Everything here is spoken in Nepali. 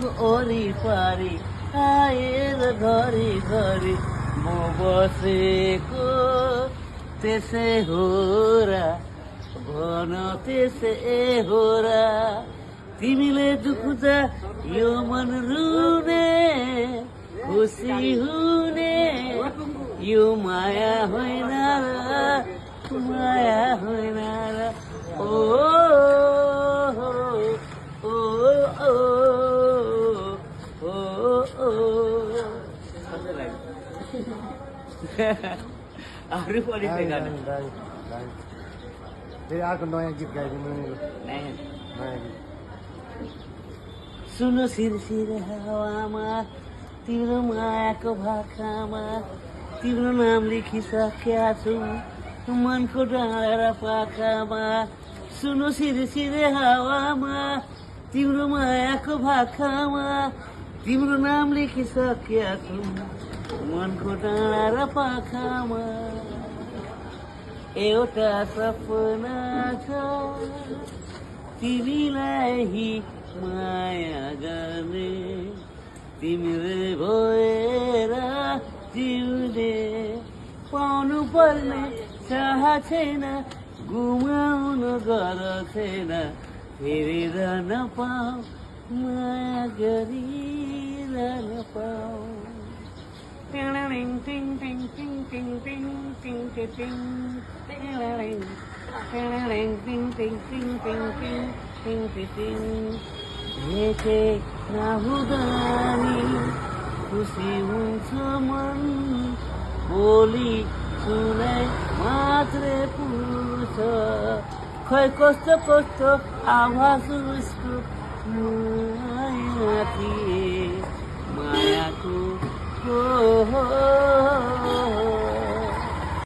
तिमीको वरिपरि आएर घरि घरि म बसेको त्यसै हो र भन त्यसै हो र तिमीले दुख्दा यो मन रुने खुसी हुने यो माया होइन र माया होइन र ओ ओ ओ ओ अरू पनि फेरि अर्को नयाँ गीत गाइदिनु सुनो सिरसिर हावामा तिम्रो मायाको भाकामा तिम्रो नाम लेखिसकेका छु मनको डाँडा र पाखामा सुनो सिरसिर हावामा तिम्रो मायाको भाकामा तिम्रो नाम लेखिसकेका छु मनको डाँडा र पाखामा एउटा सपना छ तिमीलाई माया गर्ने तिमीले भएर जिउने पाउनु पर्ने चाह छैन गुमाउनु गर छैन फेरि रहन पाऊ माया गरिरहन पाऊ भेटे नहुँदा नि खुसी हुन्छ मन बोली सुनाइ मात्रै पुग्छ खै कस्तो कस्तो आवाज उसको